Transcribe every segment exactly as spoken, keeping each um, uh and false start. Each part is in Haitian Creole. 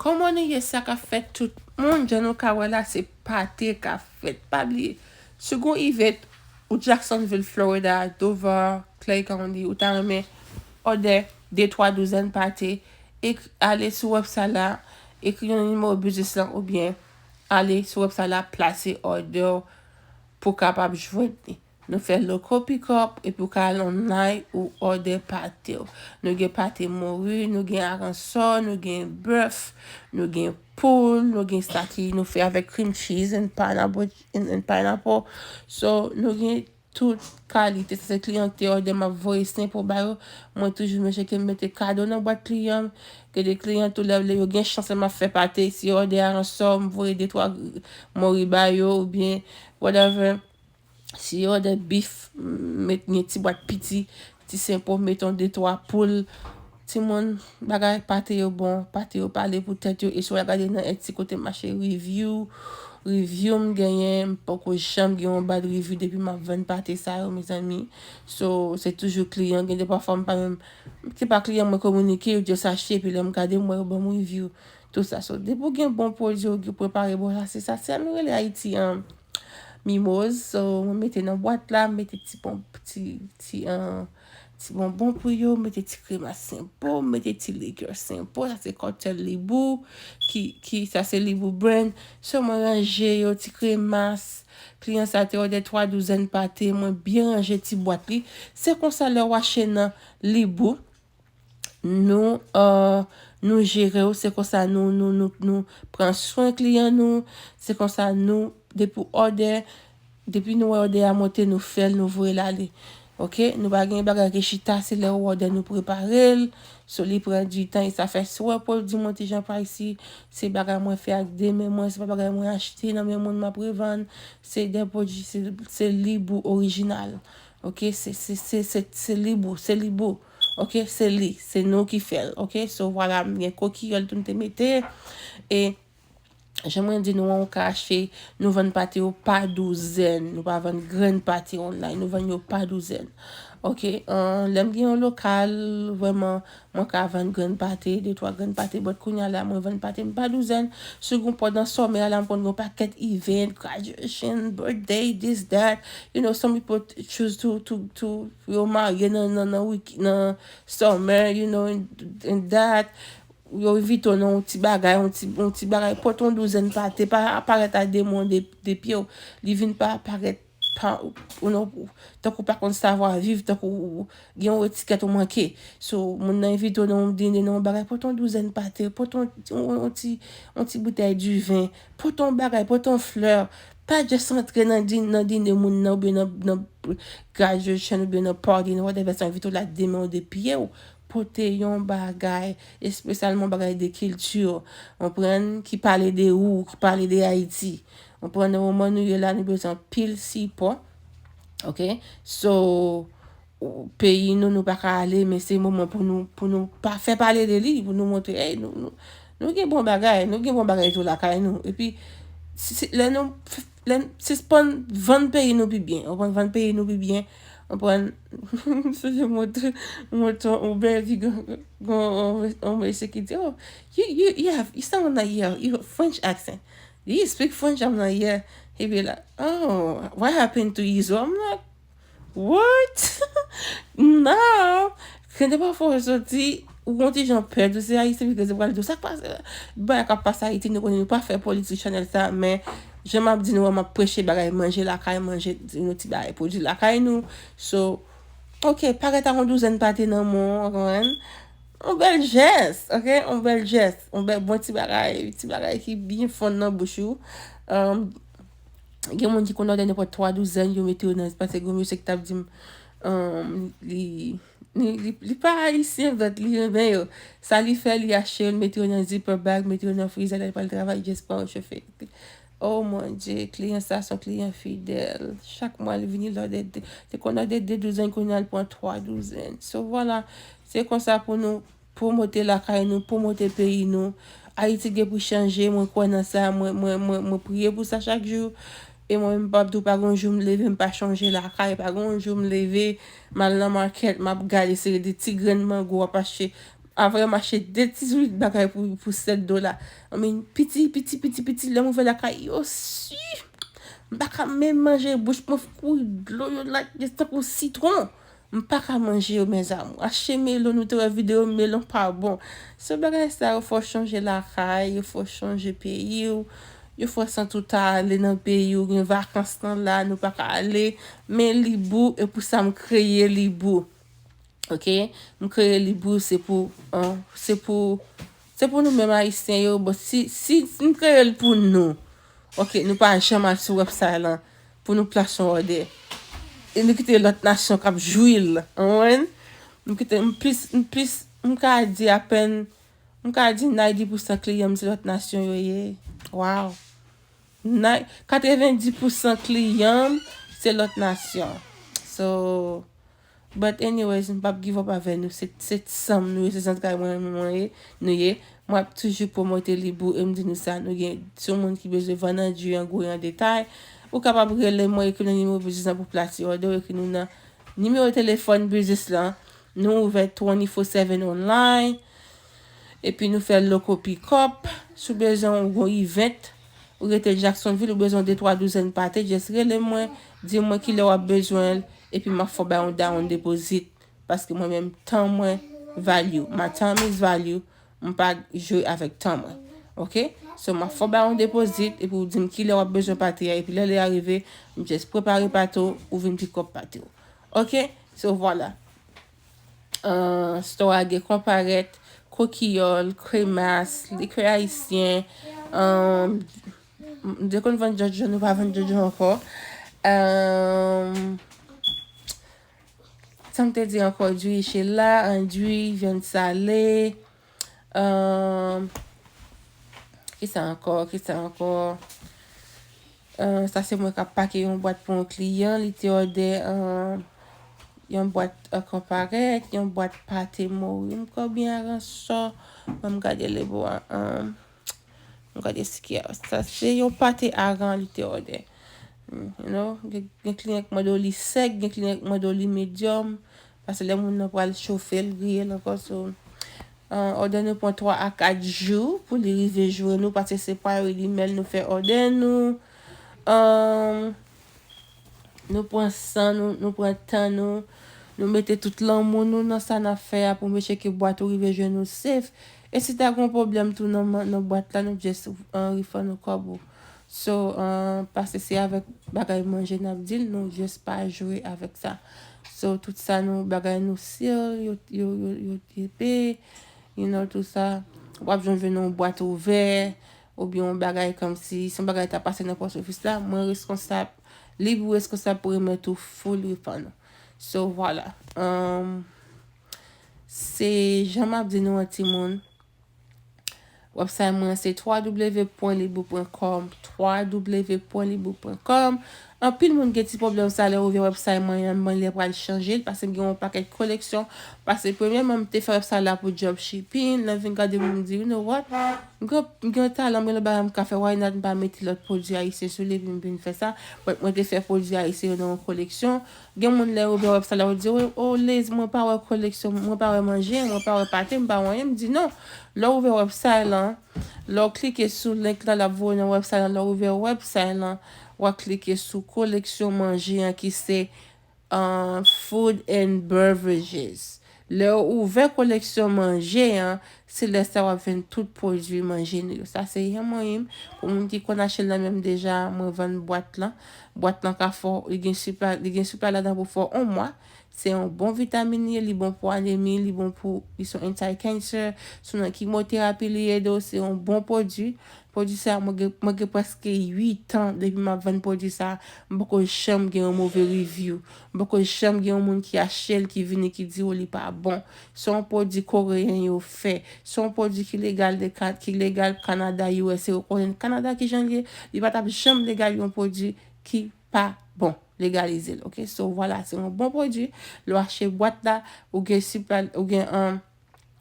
Kòman nou ye, sa k ap fèt tout moun? Jan nou ka wè la, se pate k ap fèt. Pa bliye, si w gen yon event ou Jacksonville, Florida, Dover, Clay County, ou ta renmen òdè de twa douzèn pate, ek-, ale sou website la, ekri yon nimewo biznis lan oubyen ale sou website la, plase òdè w pou w kapab jwenn li. Nou fè local pick up epi w ka al online ou òdè pate w. Nou gen pate mori, nou gen aransò, nou gen bèf, nou gen poul, nou gen sa ki nou fè avèk cream cheese and pineapple, and, and pineapple. So, nou gen tout kalite. Sa se kliyan ki te òdè, m ap voye senpo ba yo. Mwen toujou mèche ke m mete kado nan bwat kliyan m. Gen de kliyan tou lè yo gen chans lè m ap fè pate, si yo òdè aransò, m voye de twa mori ba yo oubyen whatever. Si yo òdè bif, m met gen ti bwat piti, ti senpo, meton de twa poul. Timoun, bagay pate yo bon, pate yo pale pou tèt yo. E si w al gade nan Etsy kote m achte review, review m genyen, m poko janm gen yon bad review depi m ap vann pate sa yo, mezanmi. So, se toujou kliyan, gen de pafwa m pa menm, se pa kliyan mwen kominike, yo just achte, epi lè m gade, m wè yo ban m review, tout sa. So, depi w gen bon pwodui, ou prepare bon, sa se sa, se sa nou rele Ayiti an. Mimoz. So, mwen mete nan bwat la, mete ti bon, ti, ti, uh, ti bonbon pou yo, mete ti kremas senpo, mete ti likè senpo, sa se Cocktail Libou, ki, ki, sa se Libou brand. So, mwen ranje yo, ti kremas, kliyan sa te òdè twa douzèn pate, mwen byen ranje ti bwat li. Se konsa lè w achte nan Libou, nou, uh, nou jere w, se konsa nou, nou, nou, nou pran swen kliyan nou, se konsa nou, depi w òdè, depi nou wè òdè a monte, nou fè l, nou voye l ale. Oke? Nou pa gen bagay ki chita, se lè w òdè nou prepare l. So, li pran di tan, e sa fè si w wè pwodui mwen ti jan pricey, se bagay mwen fè ak de men mwen, se pa bagay mwen achte nan men moun m ap revann, se de pwodui, se, se Libou orijinal. Oke? Se, se, se, se, se Libou, se Libou. Oke? Se li, se nou ki fè l. Oke? So, vwala, m gen kokiyòl tou m te mete. E, jan mwen di nou an, ou ka achte, nou vann pate yo pa douzèn. Nou pa vann grenn pate online, nou vann yo pa douzèn. Oke? Uh, lè m gen yon lokal, vrèman, mwen ka vann grenn pate, de twa grenn pate, but kounye a la, mwen vann pate m pa douzèn. Sigon pandan summer a la, m konn gen yon pakèt event, graduation, birthday, this, that. You know, some people choose to, to, to, yo marye nan, nan, nan week, nan summer, you know, and, and that. Yo envite w nan yon ti bagay, yon ti, yon ti bagay, pote yon douzèn pate, pa parèt a de men w, de, de pye w. Li vin pa parèt pa, ou non, tankou w pa konn savwa viv, tankou w gen yon etikèt ou manke. So, moun nan envite w nan yon dine, nan yon bagay, pote yon douzèn pate, pote yon, yon, yon ti, yon ti boutèy diven, pote yon bagay, pote yon flè. Pa just antre nan din-, nan dine moun nan oubyen nan, nan graduation oubyen nan party, nan whatever, sa envite w la de men w, de pye w. Pote yon bagay, espesyalman bagay de kilti, w konprann, ki pale de ou, ki pale de Ayiti. W konprann, nan moman nou ye la, nou bezwen anpil sipò. Oke? So, ou, peyi nou, nou pa ka ale, men se moman pou nou, pou nou pa fè pale de li, pou nou montre, hey, nou, nou, nou gen bon bagay, nou gen bon bagay tou lakay nou. Epi, si, si, lè nou, lè n-, sispann vann peyi nou pi byen, w konprann, vann peyi nou pi byen, w konprann, se yon moto, moto, yon bèl vi, gon, gon, yon, yon mesye ki di, oh, you, you, you have, you sound like you have, you have French accent. Do you speak French? I'm like, yeah. He be like, oh, what happened to Izo? I'm like, what? No. Gen de pafwa w soti, ou gon ti jan pè, ou se ayisyen, epi yo pral di w, sa k pase la? Bagay k ap pase Ayiti, nou konnen nou pa fè politik chanèl sa, men jan m ap di nou an, m ap preche bagay manje lakay, manje, nou ti bagay pwodui lakay nou. So, oke, parèt ak yon douzèn pate nan men w, w konprann? Yon bèl jès, oke? Yon bèl jès, yon bèl bon ti bagay, ti bagay ki byen fonn nan bouch ou. Um, gen moun ki konn òdè nenpòt twa douzèn, yo mete yo nan, paske gen yon mesye ki t ap di m, um, li, li, li, li pa ayisyen, but li renmen yo. Sa li fè, li achte yo, li mete yo nan zipper bag, mete yo nan freezer, lè l pral travay, just pran yo chofe. Oh mon Dieu, kliyan sa se yon kliyan fidèl. Chak mwa li vini, li òdè de, te konn òdè de douzèn, kounye a l pran twa douzèn. So, vwala, se konsa pou nou pwomote lakay nou, pwomote peyi nou. Ayiti gen pou chanje, mwen kwè nan sa, mwen, mwen, mwen, mwen priye pou sa chak jou. E mwen menm, m p ap di w pa gen yon jou m leve, m pa chonje lakay, pa gen yon jou m leve, m al nan makèt, m ap gade, se de ti grenn mango w ap achte. Avan yo m achte de ti zouri bagay pou, pou sèt dola. I mean, piti, piti, piti, piti, lè m ouvè lakay yo, si. M pa ka menm manje, bouch mwen kouri dlo, yo la, yo tankou sitwon. M pa ka manje yo, mes amours. Achte melon, nou te wè videyo melon pa bon. Se bagay sa yo fè w chanje lakay, yo fè w chanje peyi w, yo fè w santi w ta ale nan peyi w, gen vakans nan la, nou pa ka ale. Men Libou, e pou sa m kreye Libou. Ok? M kreye Libou, se pou, an, se pou, se pou nou menm Ayisyen yo. Bon, si, si, si m kreye l pou nou, ok, nou pa janm al sou website lan pou nou plase yon òdè. E nou kite lòt nasyon k ap jwi l, w konprann? M kite, m plis, m plis, m ka di apèn, m ka di ninety percent kliyan m se lòt nasyon yo ye. Wow! Ni-, katrevendis pousan kliyan m se lòt nasyon. So, but anyways, m p ap give up avè nou. Se, se sanm nou ye, se zantray mwen, mwen ye, nou ye. Mwen ap toujou pwomote Libou e m di nou sa, nou gen, si yon moun ki bezwen vann andui an gwo e an detay, ou kapab rele mwen, ekri nan nimewo biznis lan pou plase òdè w, ekri nou nan nimewo telefòn biznis lan. Nou ouvè twenty-four seven online. Epi nou fè local pick up. Si w bezwen yon gwo event, ou rete Jacksonville, ou bezwen de twa douzèn pate, just rele mwen, di mwen kilè w ap bezwen l, epi m ap fè w bay yon down deposit. Paske mwen menm, tan mwen, value. My time is value. M pa jwe avèk tan mwen. Ok? So, m ap fè w bay yon deposit, epi w di m kilè w ap bezwen pate a, epi lè lè a rive, m just prepare pate w, ou vin pick up pate w. Ok? So, vwala. Uh, store a gen konparèt, kokiyòl, kremas, likè ayisyen, um, m te konn vann djòdjò, nou pa vann djòdjò ankò. Um, sa m te di ankò, diri chela, andui, vyann sale, um, kisa ankò, kisa ankò? Uh, sa se mwen k ap pake yon bwat pou yon kliyan, li te òdè, uh, yon bwat, uh, konparèt, yon bwat pate mori, m kwè, oubyen aransò. Ban m gade lebo a, um, m gade si ki a, sa se yon pate aran li te òdè. Mm, you know, gen, gen kliyan k mande w li sèk, gen kliyan k mande w li medyòm. Paske lè moun nan pral chofe l, griye l ankò, so, uh, òdè nou pran twa a kat jou pou li rive jwenn nou, paske se pa email nou fè òdè nou. Um, nou pran san nou, nou pran tan nou, nou mete tout lanmou nou nan sa n ap fè a pou make sure ke bwat ou rive jwenn nou safe. E si ta gen yon pwoblèm tou nan, nan bwat la, nou just, uh, refund ou kòb ou. So, uh, paske se avèk bagay manje n ap deal, nou just pa jwe avèk sa. So, tout sa nou, bagay nou seal, yo, yo, yo, yo tepe, you know, tout sa. W ap janm jwenn yon bwat ouvè, oubyen yon bagay kòmsi, si yon bagay ta pase nan pòs ofis la, mwen reskonsab, Libou reskonsab pou remèt ou full refund ou. So, vwala. Um, se jan m ap di nou an timoun, website mwen se twa w pwen libou pwen kòm, twa w pwen libou pwen kòm. Anpil moun gen ti pwoblèm sa lè ouvè website mwen an, mwen lè pral chanje l, paske m gen yon pakèt koleksyon. Paske premyèman, m te fè website la pou dropshipping, lè m vin gade, m di, you know what? M gen, m gen yon talan, m gen lòt bagay m ka fè, why not m pa mete lòt pwodui ayisyen sou li, epi m vin fè sa. Mwen, mwen te fè pwodui ayisyen yo nan yon koleksyon. Gen moun lè yo ouvè website la, yo di, "Oh, oh, Liz, mwen pa wè koleksyon, mwen pa wè manje, mwen pa wè pate, mwen pa wè anyen." M di, "Non." Lè w ouvè website lan, lè w klike sou link lan, l ap voye nan website lan. Lè w ouvè website lan, w ap klike sou koleksyon manje an ki se, uh, food and beverages. Lè w ouvè koleksyon manje an, se lè sa w ap jwenn tout pwodui manje nou yo. Sa se yon mwen menm. Pou moun ki konn achte l nan men m deja, mwen vann bwat lan. Bwat lan ka fè w, li gen sipla, li gen sipla ladan pou fè w yon mwa. Se yon bon vitamin li ye, li bon pou anemi, li bon pou, li se yon anti-cancer. Si w nan kimoterapi, li ede w, se yon bon pwodui. Pwodui sa, mwen gen, mwen gen prèske uit an depi m ap vann pwodui sa. M poko janm gen yon move review. M poko janm gen yon moun ki achte l, ki vini, ki di, "Oh, li pa bon." Se yon pwodui koreyen yo fè. Se yon pwodui ki legal de Ka-, ki legal Kanada, U S A. Ou konnen Kanada ki jan l ye, li pa t ap janm legal yon pwodui ki pa bon. Legalize l, ok? So, vwala, se yon bon pwodui. Lè w achte bwat la, ou gen sipla, ou gen, um,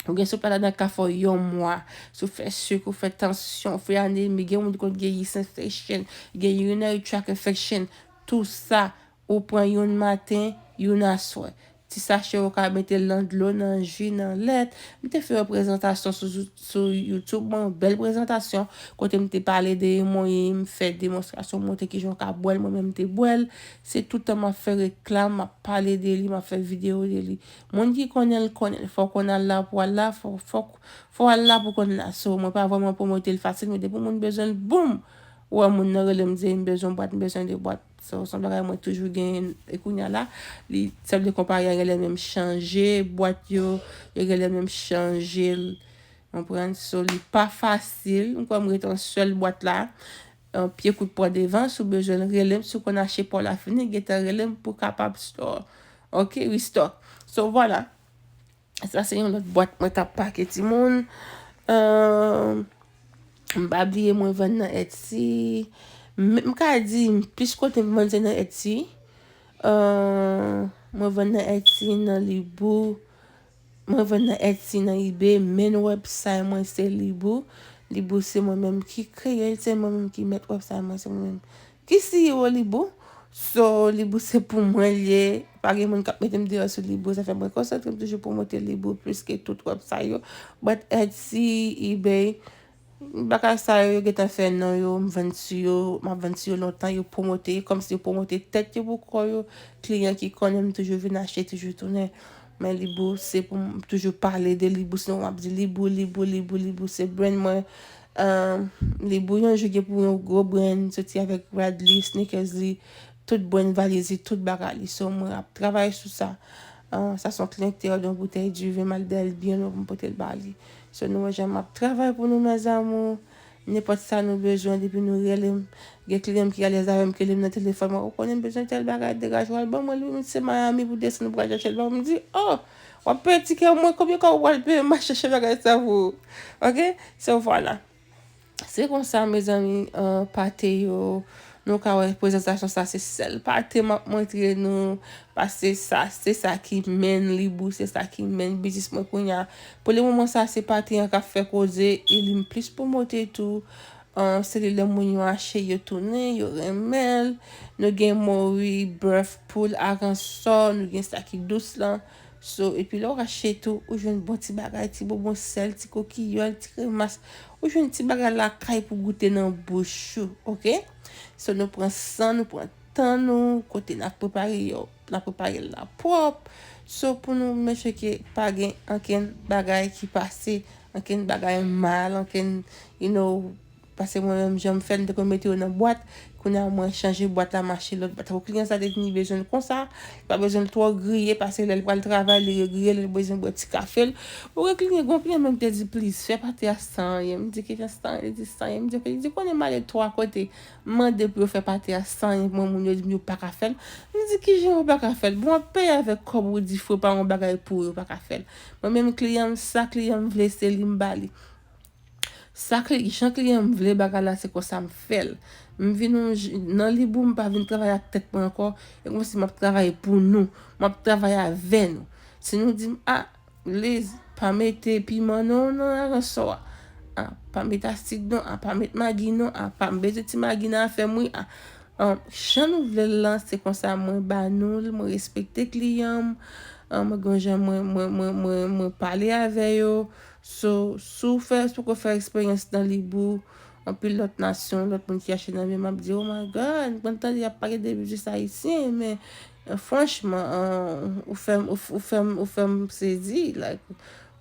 ou gen sipla ladan ka fè w yon mwa. Si w fè sik, ou fè tansyon, ou fè anemi, gen moun ki konn gen yeast infection, gen urinary tract infection, tout sa, ou pran youn maten, youn aswè. ti sache yo ka mete l nan dlo, nan ji, nan lèt. M te fè yon prezantasyon sou, sou YouTube, mwen, yon bèl prezantasyon, kote m te pale de emoji, m fè demonstrasyon, montre kijan w ka bwè l, mwen menm m te bwè l. Se tout tan m ap fè reklam, m ap pale de li, m ap fè videyo de li. Moun ki konnen l, konnen l. Fòk w konn al la pou al la, fò, fòk, fò w al la pou konn la. So, mwen pa vrèman pwomote l fasil, men depi moun bezwen l, boum! Ou wè moun nan rele m, di m bezwen bwat, m bezwen de bwat. So, se yon bagay mwen toujou genyen e kounye a la. Li, sèl de konpayi a genlè menm chanje, bwat yo, yo genlè menm chanje l. Konprann? So, li pa fasil. M kwè m ret yon sèl bwat la. Yon pye kout pran devan, si w bezwen l, rele m. Si w konn achte pa w la fini, gentan rele m pou kapab store. Ok, restock. So, vwala. Sa se yon lòt bwat mwen t ap pake timoun. Euh, m pa bliye mwen vann nan Etsy. M, m ka di plis kote m vann se nan Etsy. Euh, mwen vann nan Etsy, nan Libou. Mwen vann nan Etsy, nan eBay. Main website mwen se Libou. Libou se mwen menm ki kreye l, se mwen menm ki mèt website mwen, se mwen menm ki C E O Libou. So, Libou se pou mwen l ye. Pa gen moun k ap mete m deyò sou Libou. Sa fè mwen konsantre m toujou pwomote Libou plis ke tout website yo. But Etsy, eBay, bagay sa yo, yo gentan fè non yo, m vann sou yo, m ap vann sou yo lontan, yo pwomote, kòmsi yo pwomote tèt yo pou kò yo. Kliyan ki konnen m toujou vin achte, toujou tounen. Men Libou, se pou m toujou pale de Libou, sinon m ap di Libou, Libou, Libou, Libou, se brand mwen. Euh, Libou yon jou gen pou yon gwo brand, soti avèk rad li, sneakers li, tout brand valiz li, tout bagay li. So, mwen ap travay sou sa. Euh, sa se yon kliyan ki te òde yon boutèy diven, m al dèyè l byen lwen pou m pote l ba li. So, nou wè jan m ap travay pou nou, mes amours. Nenpòt sa nou bezwen, depi nou rele m. Gen kliyan m ki alèz avè m, ki rele m nan telefòn mwen, ou konnen m bezwen tèl bagay, degaje w al ban mwen l, wi, m se Miami pou desann, ou pral chèche l ban mwen. M di, oh, w ap peye tikè mwen, konbyen kòb ou pral peye m al chèche bagay sa pou ou? Ok? So, vwala. Se konsa, mezanmi, euh, pate yo, nou ka wè prezantasyon sa, se sèl pate m ap montre nou, paske sa, se sa ki menn Libou, se sa ki menn biznis mwen kounye a. Pou le moman sa, se pate an k ap fè koze, e li m plis pwomote tou. Euh, se li lè moun yo achte, yo tounen, yo renmen l. Nou gen mori, bèf, poul, aransò, nou gen sa ki dous lan. So, epi lè w achte tou, ou jwenn bon ti bagay, ti bonbon sèl, ti kokiyòl, ti kremas. Ou jwenn ti bagay lakay pou goute nan bouch ou, ok? So, nou pran san, nou pran tan nou, kote n ap prepare yo, n ap prepare l la pwòp. So, pou nou make sure ke pa gen ankenn bagay ki pase, ankenn bagay mal, ankenn, you know, paske mwen menm, jan m fè l, m te konn mete yo nan bwat. Kounye a, mwen chanje bwat la, m achte lòt bwat. Tankou kliyan sa te vini bezwen l konsa, li pa bezwen l twò griye, paske lè l pral travay, li regriye, lè l bezwen bwè ti kafe l. Ou gen kliyan, gen yon kliyan menm ki te di, "Please, fè pate a san anyen." M di, "Ki jan san anyen?" Li di, "San anyen." M di, "Ok." Li di, "Konnen m ale twa kote, m mande pou yo fè pate a san anyen pou mwen, moun yo di m yo pa ka fè l." M di, "Ki jan yo pa ka fè l?" Bon, w ap peye avèk kòb ou di fò pa yon bagay pou yo pa ka fè l. Mwen menm kliyan m, sa kliyan m vle, se li m ba li. Sa kli-, jan kliyan m vle bagay la, se konsa m fè l. M vin yon j-, nan Libou, m pa vin travay ak tèt mwen ankò. E kòmsi m ap travay pou nou. M ap travay avè nou. Si nou di m, "Ah, Liz, pa mete piman non nan aransò a. Ah, pa mete astik non. Ah, pa mete magi non. Ah, pa m bezwen ti magi nan afè m wi. Ah." An, jan nou vle l lan, se konsa mwen ba nou l, mwen respekte kliyan m. An, mwen gen yon jan mwen, mwen, mwen, mwen, mwen pale avè yo. So, si w fè, si w poko fè eksperyans nan Libou, anpil lòt nasyon, lòt moun ki achte nan men m ap di, "Oh my God, m konn tande y ap pale de biznis ayisyen, men, euh, franchman, euh, ou fè m, ou, ou fè m, ou fè m sezi, like,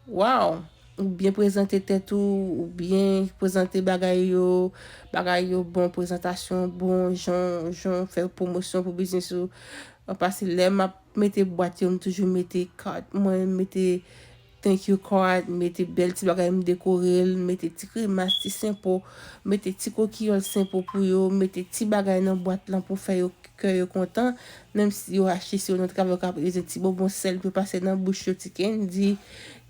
wow, ou byen prezante tèt ou, ou byen prezante bagay yo, bagay yo bon, prezantasyon bon, jan, jan w fè pwomosyon pou biznis ou." An pase lè m ap mete bwat yo, m toujou mete kat mwen, m mete thank you card, m mete bèl ti bagay, m dekore l, m mete ti kremas, ti senpo, m mete ti kokiyòl senpo pou yo, m mete ti bagay nan bwat lan pou fè yo, kè yo kontan. Menm si yo achte, si yo nan travay, yo ka bezwen ti bonbon sèl pou yo pase nan bouch yo, ti kendi,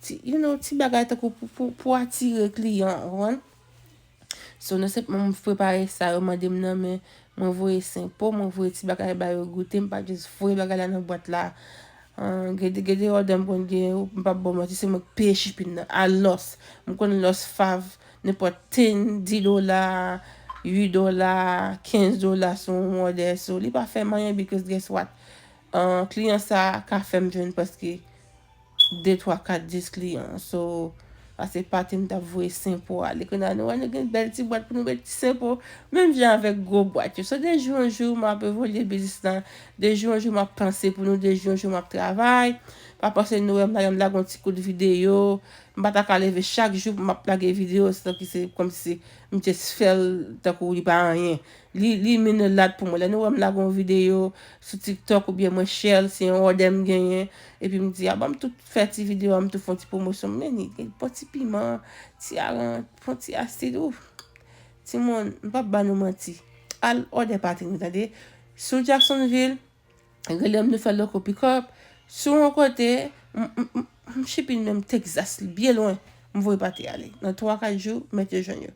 ti, you know, ti bagay tankou pou, pou, pou atire kliyan, ou konprann? So, non sèlman m prepare sa, yo mande m nan men, mwen voye senpo, mwen voye ti bagay ba yo goute, m pa just voye bagay la nan bwat la. An, gen de, gen de òdè m konn gen, m p ap ba w manti, se mwen k peye shipping nan, a lòs. M konn lòs fav, nenpòt ten, dis dola, uit dola, kenz dola sou yon òdè. So, li pa fè m anyen, because guess what? An, kliyan sa ka fè m jwenn prèske de, twa, kat, dis kliyan. So, pase pati m t ap voye senpo ale. Kounye a nou wè nou gen bèl ti bwat pou nou met ti senpo. Menm jan avèk gwo bwat yo. So, de jou an jou, m ap evolye biznis la. De jou an jou, m ap panse pou nou. De jou an jou, m ap travay. Pa panse nou wè m la, m lage yon ti kout videyo. M pa ta ka leve chak jou pou m ap lage videyo, se tankou se kòmsi m just fè l tankou li pa anyen. Li, li mean a lot pou mwen. Lè nou wè m lage yon videyo sou TikTok oubyen mwen share l, se yon òdè m genyen, epi m di, a, ban m tou fè ti videyo a, m tou fè yon ti pwomosyon. Men li, li pran ti piman, ti aran, pran ti asid, ou. Timoun, m p ap ba nou manti. Al òdè pate nou, tande. Sou Jacksonville, rele m, nou fè local pick up. Sou yon kote, m, m, m, m shipping menm Texas, li byen lwen. M voye pate ale. Nan twa, kat jou, m mèt yo jwenn yo.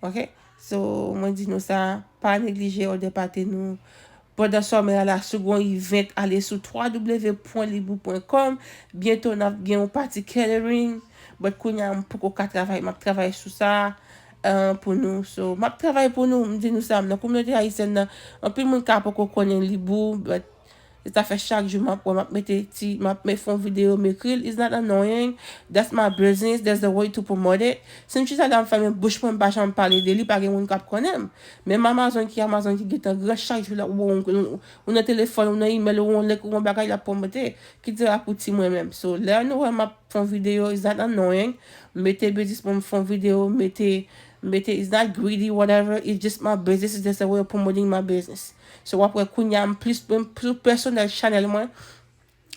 Ok? So, mwen di nou sa, pa neglije òdè pate nou. Pandan sòmè a la, si w gen yon event, ale sou w w w pwen libou pwen kòm. Byento, n ap gen yon pati catering. But kounye a, m poko ka travay, m ap travay sou sa, uh, pou nou. So, m ap travay pou nou, m di nou sa, m nan kominote ayisyèn nan, anpil moun ka poko konnen Libou, but se sa fè chak jou m ap wè, m ap mete ti, m ap met fè yon videyo, m ekri l, it's not annoying, that's my business, that's the way to promote it. Si m chita la, m fèmen bouch mwen, m pa janm pale de li, pa gen moun k ap konnen m. Menm Amazon ki Amazon ki gentan gran, chak jou la, ou, ou, ou nan telefòn, ou nan email, ou yon link, ou yon bagay, l ap pwomote. Ki di a pou ti mwen menm. So, lè nou wè m ap fè yon videyo, it's not annoying. Mete biznis mwen, m fè yon videyo, mete, mete, it's not greedy, whatever. It's just my business, it's just a way of promoting my business. So, w ap wè kounye a, m plis, mwen, sou personal channel mwen,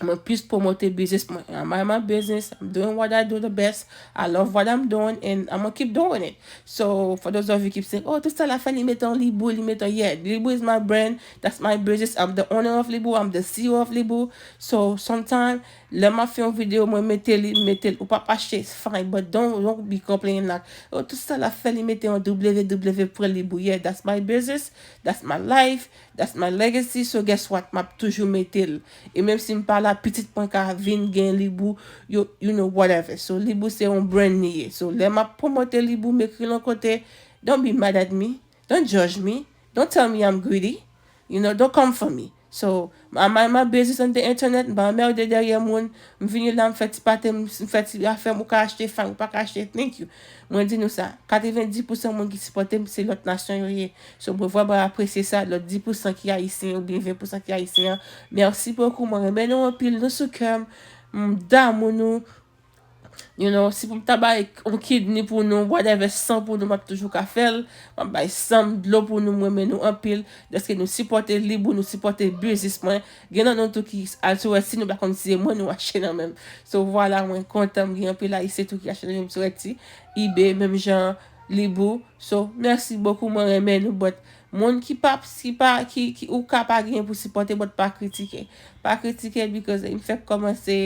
mwen plis pwomote biznis mwen. I mind my business, I'm doing what I do the best, I love what I'm doing, and I'm gonna keep doing it. So, for those of you keep saying, oh, tout sa l ap fè, li mete yon Libou, li mete yon, yeah, Libou is my brand, that's my business, I'm the owner of Libou, I'm the C E O of Libou. So, sometimes, lè m ap fè yon videyo, mwen mete li, m mete l, ou p ap achte, it's fine, but don't, don't be complaining like, oh, tout sa l ap fè, li mete yon W W W pwen Libou. Yeah, that's my business, that's my life, that's my legacy, so guess what, m ap toujou mete l. E menm si m pa la, pitit mwen ka vin gen Libou, yo, you know, whatever. So, Libou se yon brand li ye. So, lè m ap pwomote Libou, m ekri l yon kote, don't be mad at me, don't judge me, don't tell me I'm greedy, you know, don't come for me. So, I mind my business on the internet, m pa anmède dèyè moun, m vini la, m fè ti pate, m, m fè ti afè m, ou ka achte, fine, ou pa ka achte, thank you. Mwen di nou sa, katrevendis pousan moun ki sipòte m, se lòt nasyon yo ye. So, mwen vrèman apresye sa, lòt dis pousan ki ayisyen, oubyen ven pousan ki ayisyen an. Mèsi bokou, mwen renmen nou anpil, nou sou kè m, m damou nou. You know, si pou m ta bay yon kidney pou nou, whatever, san pou nou, m ap toujou ka fè l. M ap bay san m, dlo pou nou, m renmen nou anpil. Dèske nou sipòte Libou, nou sipòte biznis mwen. Gen nan nou tou ki al sou Etsy, nou pa konn si se mwen nou achte nan men m. So, vwala, mwen kontan, m gen anpil ayisyen tou ki achte nan men m sou Etsy, eBay, menm jan Libou. So, mèsi bokou, mwen renmen nou, but moun ki pa, ki pa, ki, ki, ou ka pa gen pou sipòte, but pa kritike. Pa kritike, because m fèk kòmanse,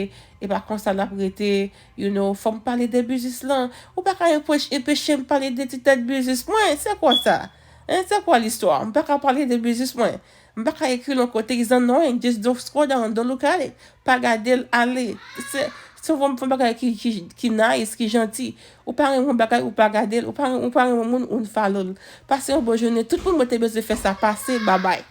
e pa konsa l ap rete, you know, fò m pale de biznis lan. Ou pa ka enpeche, enpeche m pale de ti tèt biznis mwen, se kwa sa? Hein, c'est quoi l'histoire? M pa ka pale de biznis mwen. M pa ka ekri l yon kote, it's annoying, just don't scroll down, don't look at it. Pa gade l, ale. Se, se yon fòm, fòm bagay ki, ki, ki nice, ki janti. Ou pa renmen yon bagay, ou pa gade l. Ou pa, ou pa renmen yon moun, ou unfollow l. Pase yon bon jounen. Tout moun mwen te bezwen fè sa pase, babay.